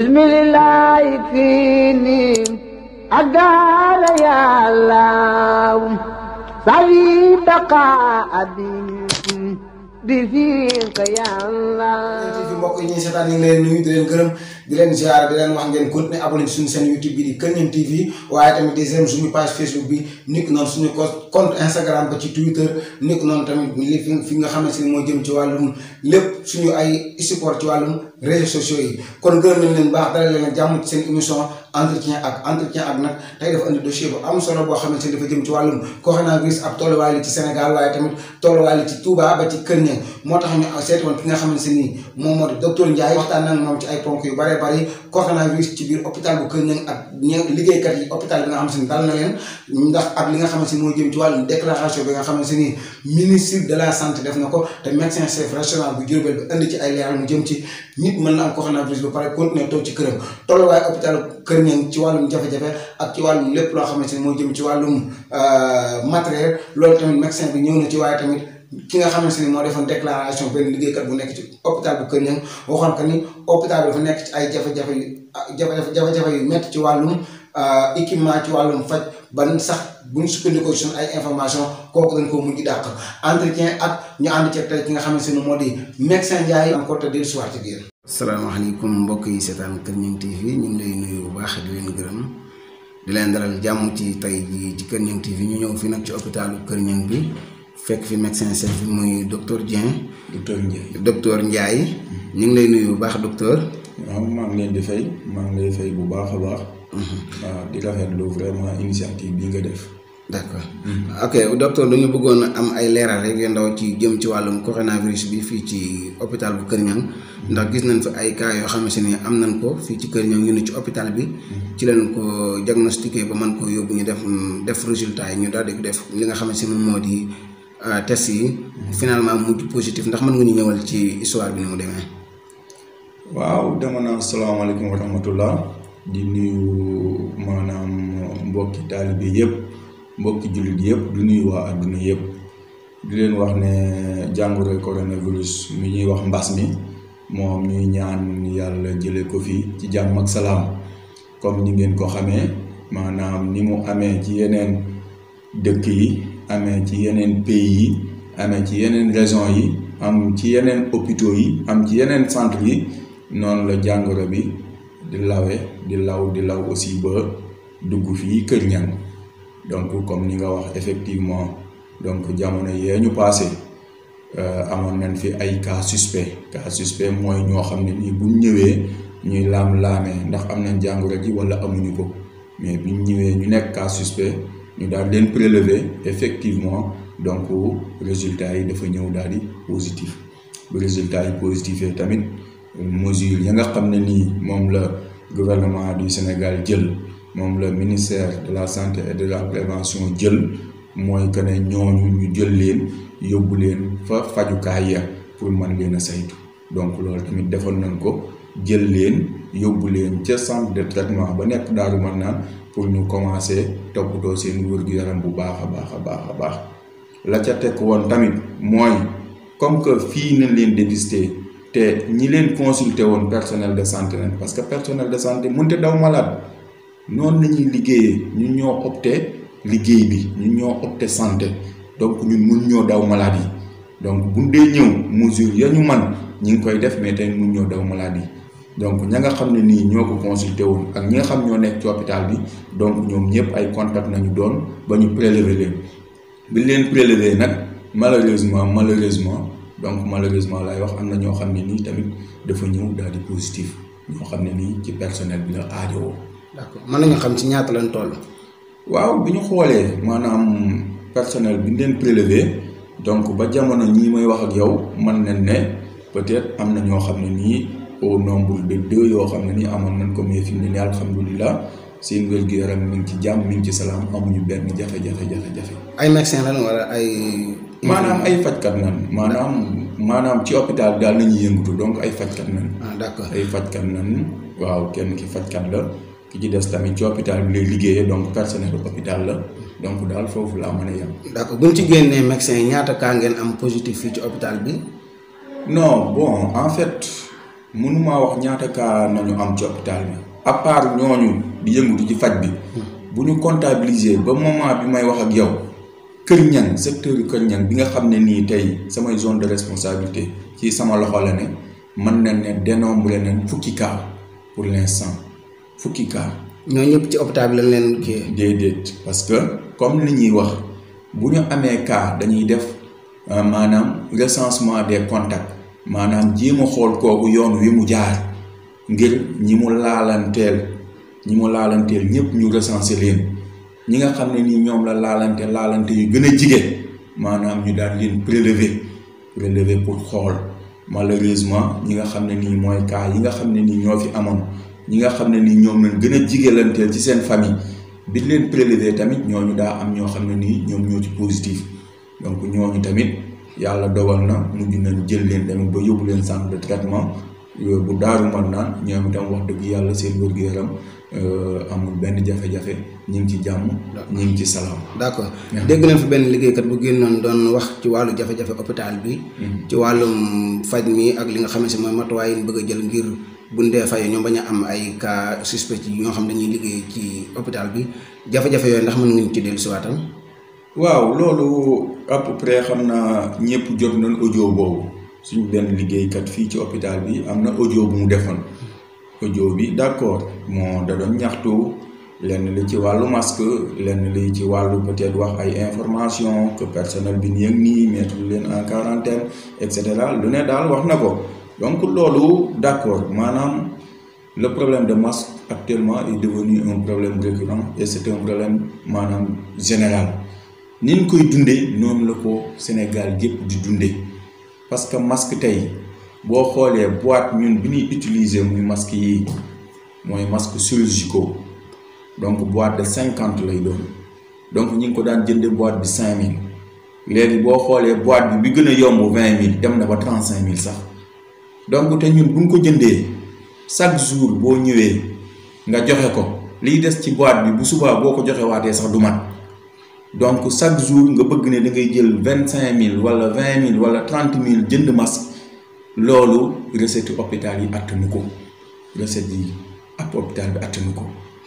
bismillah fini adar ya Allah sawi baqa abin di fiika ya Allah ci mbokk yi ñuy seetaan ñu ngi leen nuyu di leen gërëm di leen ziar di leen wax ngeen continuer abonné suñu chaîne YouTube bi di Kër Niang TV waaye tamit di seen suñu page Facebook bi nekk noonu suñu compte Instagram ba ci Twitter nekk noonu tamit li fi nga xamante ni moo jëm ci wàllum lépp suñu ay support ci wàllum réseaux sociaux yi kon gërëm nañ leen baax dalal leen jàmm ci seen émission entretien ak nag tey dafa andi dossier bu am solo boo xamante ni dafa jëm ci wàllum coronavirus ab tolluwaay li ci Sénégal waaye tamit tolluwaay li ci Touba ba ci Kër Niang moo tax ñu seeti woon ki nga xamante ni moom moo di docteur Ndiaye waxtaan nañ moom ci ay ponk yu bare bari coronavirus ci biir hôpital bu Kër Niang ak liggéeykat yi hôpital bi nga xamante ni dal na leen ndax ak li nga xamante ni moo jëm ci wàllum déclaration bi nga xamante ni ministre de la santé def na ko te médecin chef régional bu Diourbel bi indi ci ay leeral mu jëm ci nit mën na am coronavirus ba pare continuer toog ci këram tolluwaay hôpital Kër Niang ci wàllum jafe-jafe ak ci wàllum lépp loo xamante ni moo jëm ci wàllum matériel loolu tamit médecin bi ñëw na ci waaye tamit ki nga xamante ni moo defoon déclaration benn liggéeykat bu nekk ci hôpital bu Kër Niang waxoon que ni hôpital bi dafa nekk ci ay jafe-jafe yu métti ci wàllum équipement ci wàllum faj ban sax bu ñu sukkandikoo ci suñu ay information kooku dañ koo mujj dàq entretien ak ñu ànd ci tey ki nga xamante ni moo di médecin Ndiaye encore te dellu si waat ci biir. salaamaaleykum mbokk yi seetaan Kër Niang TV ñu ngi lay nuyu bu baax di leen gërëm di leen dalal jàmm ci tey jii ci Kër Niang TV ñu ñëw fi nag ci hôpitalu Kër Niang bi fekk fi médecin chef bi muy docteur Dieng. docteur Ndiaye ñu ngi lay nuyu bu baax docteur. waaw maa ngi leen di fay bu baax a baax. waaw di rafetlu vraiment initiative bi nga def. d'accord ok docteur dañu bëggoon am ay leeral rek yu ndaw ci jëm ci wàllum coronavirus bi fii ci hôpital bu Kër Niang ndax gis nañ fi ay cas yoo xamante ni am nañ ko fii ci Kër Niang ñu ne ci hôpital bi ci lañ ko diagnostiqué ba mën ko yóbbu ñu def résultat yi ñu daal di def li nga xamante ni moo di test yi finalement mujj positif ndax mën nga ñu ñëwal ci histoire bi ni mu demee. waaw dama naan salaamaaleykum wa rahmatullah di nuyu maanaam mbokki taalibe yëpp mbokki jullit yëpp du nuyu waa adduna yëpp di leen wax ne jàngoro coronavirus mi ñuy wax mbas mi moom ñuy ñaan yàlla jële ko fi ci jàmm ak salaam comme ni ngeen ko xamee maanaam ni mu amee ci yeneen dëkk yi amee ci yeneen pays yi amee ci yeneen région yi am ci yeneen hôpitaux yi am ci yeneen centre yi noonu la jàngoro bi di law aussi ba dugg fii Kër Niang donc comme ni nga wax effectivement donc jamono yee ñu passé amoon nañ fi ay cas suspect mooy ñoo xam ne nii buñ ñëwee ñuy laam-laamee ndax am nañ jàngoro ji wala amuñu ko mais buñ ñëwee ñu nekk cas suspect ñu daal leen prélever effectivement donc résultat yi dafa ñëw daal di positif bu résultat yi positifee tamit mesure ya nga xam ne nii moom la gouvernement du Sénégal jël moom la ministère de la santé et de la prévention jël mooy que ne ñooñu ñu jël leen yóbbu leen fa fajukaay ya pour mën leen a saytu donc loolu tamit defoon nañ ko jël leen yóbbu leen ca centre de traitement ba nekk Daaru Marnaan pour ñu commencer toppatoo seen wér-gu-yaram bu baax a baax la ca teg woon tamit mooy comme que fii nañ leen dépister te ñi leen consulter woon personnel de santé nañ parce que personnel de santé mënut a daw malade noonu la ñuy liggéeyee ñun ñoo opté liggéey bi ñun ñoo opté santé donc ñun mun ñoo daw malade yi donc bu dee ñëw mesure ya ñu man ñi ngi koy def mais tey mun ñoo daw malade yi donc ña nga xam ne nii ñoo ko consulter woon ak ñi nga xam ñoo nekk ci hôpital bi donc ñoom ñëpp ay contact nañu doon ba ñu prélever leen bi leen prélever nag malheureusement laay wax am na ñoo xam ne nii tamit dafa ñëw daal di positif ñoo xam ne nii ci personnel bi la aajowoo. d'accord mën nañu xam ci ñaata lañ toll. waaw bi ñu xoolee maanaam personnel bi ñu leen prélevé donc ba jamono ñii may wax ak yow mën nañ ne peut-être am na ñoo xam ne nii au nombre de 2 yoo xam ne nii amoon nañ ko mais fi mu ne nii alhamdulilah seen wér-gu-yaram mi ngi ci jàmm mi ngi ci salaam amuñu benn jafe-jafe. ay médecin lan wala ay. maanaam ay fajkat nan maanaam ci hôpital daal nañuy yëngatu donc ay fajkat nan. d'accord ay fajkat nan waaw kenn ki fajkat la. ki ci des tamit ci hôpital bi lay liggéeyee donc personnel hôpital la donc daal foofu laa mën a yem. d'accord bu ñu ci génnee médecin ñaata cas ngeen am positif fii ci hôpital bi. non bon en fait mënumaa wax ñaata cas nañu am ci hôpital bi à part ñooñu di yëngutu ci faj bi bu ñu comptabiliser ba moment bi may wax ak yow Kër Niang secteur Kër Niang bi nga xam ne nii tey samay zone de responsabilité ci sama loxo la ne mën na ne dénombré nañ fukki cas pour l'instant fukki cas. ñoo ñëpp ci hôpital bi lañ leen kii. déedéet parce que comme li ñuy wax bu ñu amee cas dañuy def maanaam recensement des contacts maanaam jéem a xool kooku yoon wi mu jaar ngir ñi mu laalanteel ñëpp ñu recenser leen ñi nga xam ne nii ñoom la laalante yu gën a jige maanaam ñu daal leen prélever pour xool malheureusement ñi nga xam ne nii mooy cas yi nga xam ne nii ñoo fi amoon ñi nga xam ne nii ñoom lañ gën a jigelanteel ci seen famille bi leen prélever tamit ñooñu daa am ñoo xam ne nii ñoom ñoo ci positif donc ñooñu tamit yàlla dogal na mujj nañ jël leen tamit ba yóbbu leen centre de traitement bu Daaru Marnaan ñoom itam wax dëgg yàlla seen wér-gu-yaram amul benn jafe-jafe ñu ngi ci jàmm ñu ngi ci salaam. d'accord dégg nañ fi benn liggéeykat bu génnoon doon wax ci wàllu jafe-jafe hôpital bi ci wàllum faj mi ak li nga xam ne si mooy matuwaay yi bëgg a jël ngir buñ dee fay ñoom bañ a am ay cas suspect yi ñoo xam dañuy liggéey ci hôpital bi jafe-jafe yooyu ndax mën nga ñu ci dellu si waatam. waaw loolu à peu près xam naa ñëpp jot nañ audio boobu suñu benn liggéeykat fii ci hôpital bi am na audio bu mu defoon audio bi d'accord moo da doon ñaxtu lenn li ci wàllu masque lenn li ci wàllu peut-être wax ay information que personnel bi nii ak nii mettre leen en quarantaine et cetera lu ne daal wax na ko donc loolu d'accord maanaam le problème de masque actuellement est devenu un problème récurrent et c'est un problème maanaam général ni ñu koy dundee noonu la ko Sénégal yëpp di dundee parce que masque tey boo xoolee boîte ñun bi ñuy utiliser muy masque yi mooy masque chirurgicaux donc boîte de 50 lay doon donc ñu ngi ko daan jënde boîte bi 5000 léegi boo xoolee boîte bi gën a yomb 20000 dem na ba 35000 sax donc te ñun bu ñu ko jëndee chaque jour boo ñëwee nga joxe ko liy des ci boîte bi bu subaa boo ko joxe waatee sax du mat donc chaque jour nga bëgg ne da ngay jël 25000 wala 20000 wala 30000 jënd masque loolu recette hôpital yi attanu ko recette yi ab hôpital bi attanu ko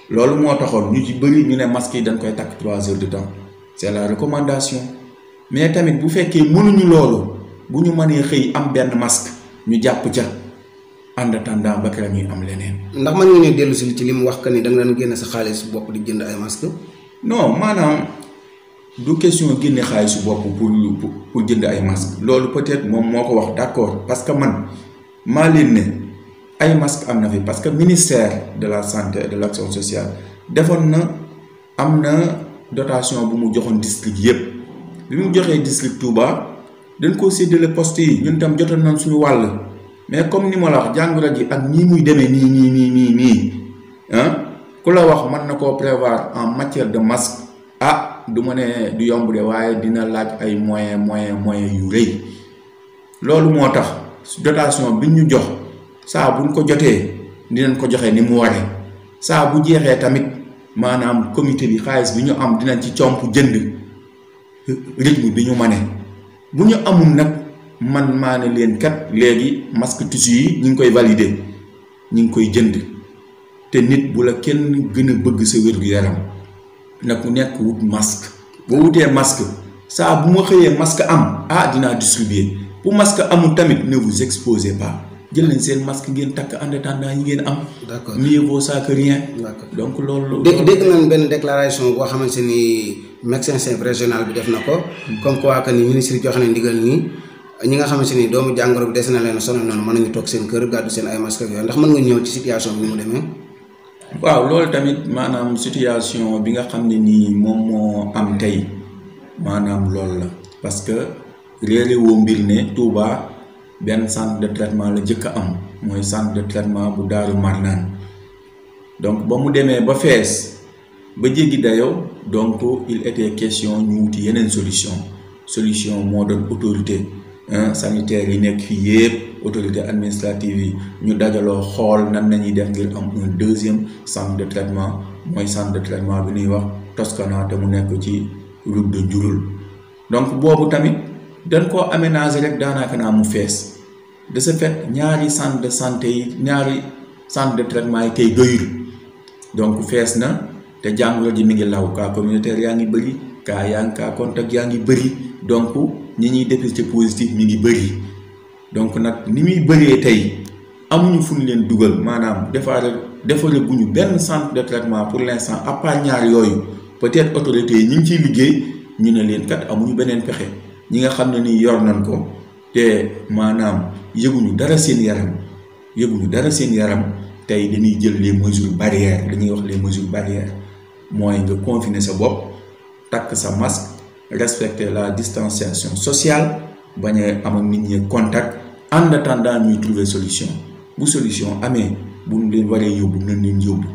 loolu moo taxoon ñu ci bëri ñu ne masque yi dañ koy takk 3 heures de temps c'est la recommandation mais tamit bu fekkee mënuñu loolu bu ñu mënee xëy am benn masque ñu jàpp ca en attendant ba kera ñuy am leneen. ndax mën nga ñuy dellu si ci li mu wax que ni da nga daan génne sa xaalis bopp di jënd ay masque. non maanaam du question génne xaalisu bopp pour jënd ay masque loolu peut-être moom moo ko wax d'accord parce que man maa leen ne ay masque am na fi parce que ministère de la santé et de l'action sociale defoon na am na dotation bu mu joxoon district yépp bi mu joxee district Touba dañ koo séddale poste yi ñun tam jotoon nañ suñu wàll mais comme ni ma la wax jàngoro ji ak nii muy demee nii ku la wax mën na koo prévoir en matière de masque du ma ne du yomb de waaye dina laaj ay moyens yu rëy loolu moo tax dotation bi ñu jox saa buñ ko jotee dinañ ko joxe ni mu waree saa bu jeexee tamit maanaam comité bi xaalis bi ñu am dinañ ci comp jënd rythme bi ñu mane bu ñu amul nag man maa ne leen kat léegi masque tissu yi ñu ngi koy valider ñu ngi koy jënd te nit bu la kenn gën a bëgg sa wér-gu-yaram nag ku nekk wut masque boo wutee masque saa bu ma xëyee masque am dinaa distribuer bu masque amul tamit ne vous exposez pas jël leen seen masque ngeen takk en attendant yi ngeen am. d'accord mieux vaut ça que rien. d'accord donc loolu. dégg nañ benn déclaration boo xamante ni médecin chef régional bi def na ko. comme quoi que ni ministre joxe na ndigal nii ñi nga xamante ni doomu jàngoro bi des na leen sonal noonu mën nañu toog seen kër gàddu seen ay masque yooyu ndax mën nga ñëw ci situation bi mu demee. waaw loolu tamit maanaam situation bi nga xam ne nii moom moo am tey maanaam loolu la parce que réeré woo mbir ne Touba benn centre de traitement la jëkk a am mooy centre de traitement bu Daaru Marnaan donc ba mu demee ba fees ba jéggi dayoo donc il était question ñu wuti yeneen solution moo doon autorité sanitaire yi nekk fii yépp autorité administrative yi ñu dajaloo xool nan nañuy def ngir am un deuxième centre de traitement mooy centre de traitement bi ñuy wax Toscana te mu nekk ci route de Diouroul donc boobu tamit dañ koo aménager rek daanaka naa mu fees de ce fait ñaari centre de santé yi ñaari centre de traitement yi tey doyul donc fees na te jàngoro ji mi ngi law cas communautaire yaa ngi bëri cas contact yaa ngi bëri donc ñi ñuy dépisté positif mi ngi bëri donc nag ni muy bëree tey amuñu fu ñu leen dugal maanaam defare guñu benn centre de traitement pour l'instant à part ñaar yooyu peut-être autorités yi ñu ngi ciy liggéey ñu ne leen kat amuñu beneen pexe ñi nga xam ne nii yor nañ ko te maanaam yëguñu dara seen yaram tey dañuy jël les mesures barrières dañuy wax les mesures barrières mooy nga confiner sa bopp takk sa masque respecter la distanciation sociale bañ a am ak nit ñi contact en attendant ñuy trouver solution bu solution amee bu ñu leen waree yóbbu nañ leen yóbbu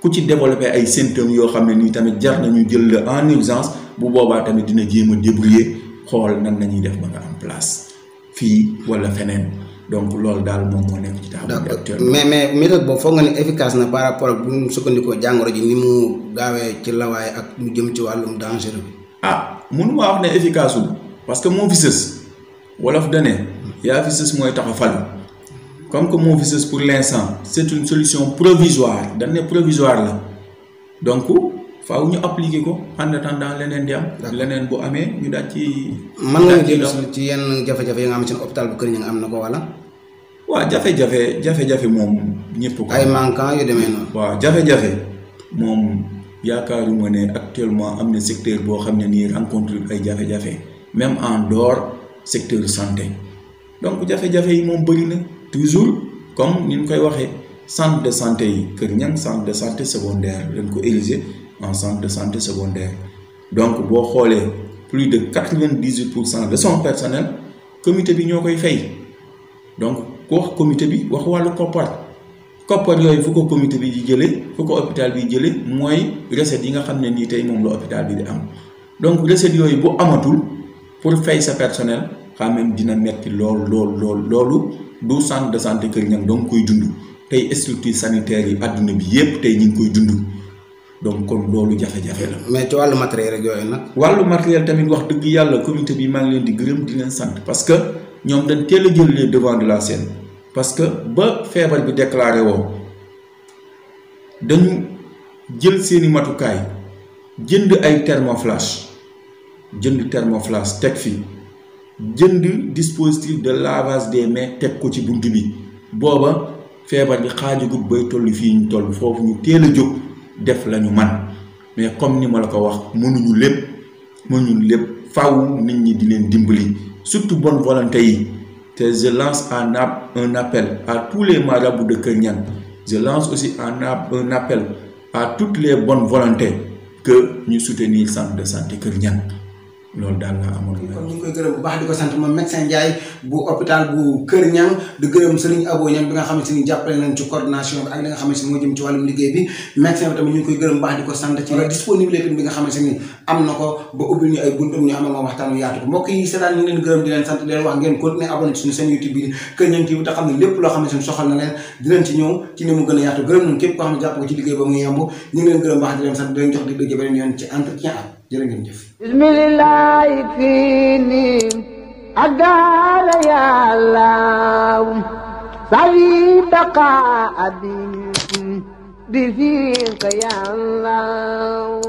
ku ci développé ay symptômes yoo xam ne nii tamit jar nañu jël la en urgence bu boobaa tamit dina jéem a débrouiller xool nan nañuy def ba nga am place fii wala feneen donc loolu daal moom moo nekk ci table bi actuellement. mais méthode boobu foog nga ne efficace na par rapport ak bu ñu sukkandikoo jàngoro ji ni mu gaawee ci lawaay ak mu jëm ci wàllum danger bi. mënuma wax ne efficace wul parce que moo fi sës wolof da ne yaa fi sës mooy tax a falu comme que moo fi sës pour l'instant c'est une solution provisoire dañ ne provisoire la donc faaw ñu appliquer ko en attendant leneen di am. leneen bu amee ñu daal ci. mën nga jël ci yenn jafe-jafe yi nga xam ne seen hôpital bu Kër Niang am na ko wala. waaw jafe-jafe moom ñëpp ko. ay manquant yu demee noonu. waaw jafe-jafe moom yaakaaruma ne actuellement am na secteur boo xam ne nii rencontre ay jafe-jafe même en dehors secteur santé donc jafe-jafe yi moom bëri na toujours comme ni ñu koy waxee centre de santé yi Kër Niang centre de santé secondaire dañ ko érigé en centre de santé secondaire donc boo xoolee plus de 98% de son personnel comité bi ñoo koy fay donc ku wax comité bi wax wàllu koppar yooyu fu ko comité bi di jëlee fu ko hôpital bi jëlee mooy recette yi nga xam ne nii tey moom la hôpital bi di am donc recette yooyu bu amatul pour fay sa personnel quand même dina metti loolu du centre de santé Kër Niang donc koy dund tey structure sanitaire yi àdduna bi yépp tey ñu ngi koy dund donc kon loolu jafe-jafe la. mais ci wàllu matériel rek yooyu nag. wàllu matériel tamit wax dëgg yàlla comité bi maa ngi leen di gërëm di leen sant parce que ñoom dañ teel a jël les devants de la scène parce que ba feebar bi déclaré woo dañu jël seeni matukaay jënd ay thermoflash teg fi jënd dispositif de lavage des mains teg ko ci bunt bi booba feebar bi xaajagut bay toll fii ñu toll foofu ñu teel a jóg def lañu man mais comme ni ma la ko wax mënuñu lépp faaw nit ñi di leen dimbali surtout bonne volonté yi te je lance un appel à tous les marabouts de Kër Niang je lance aussi un appel à toutes les bonnes volontés que ñu soutenir centre de santé Kër Niang loolu daal la amoon. kon ñu ngi koy gërëm bu baax di ko sant moom médecin Ndiaye bu hôpital bu Kër Niang di gërëm Serigne Abo Niang bi nga xamante ni jàppale nañ ci coordination bi ak li nga xamante ni moo jëm ci wàllum liggéey bi médecin bi tamit ñu ngi koy gërëm bu baax di ko sant ci la disponibilité bi nga xamante ni am na ko ba ubbil ñu ay buntam ñu amal moom waxtaan wi yaatu ko mbokk yi seetaan ñu ngi leen gërëm di leen sant di leen wax ngeen continuer abonné ci suñu chaîne YouTube bi Kër Niang TV te xam ne lépp loo xamante ni soxal na leen dinañ ci ñëw ci ni mu gën a yaatu gërëm nañ képp koo xam ne jàpp ko ci liggéey ba mu yemb ñu ngi leen gërëm baax di leen sant di leen jox di dëgg beneen yoon ci entretien ak jërë ngeen jëf bismillahi fiini adala yàllaw sawi baqa abi di fiika yàllaw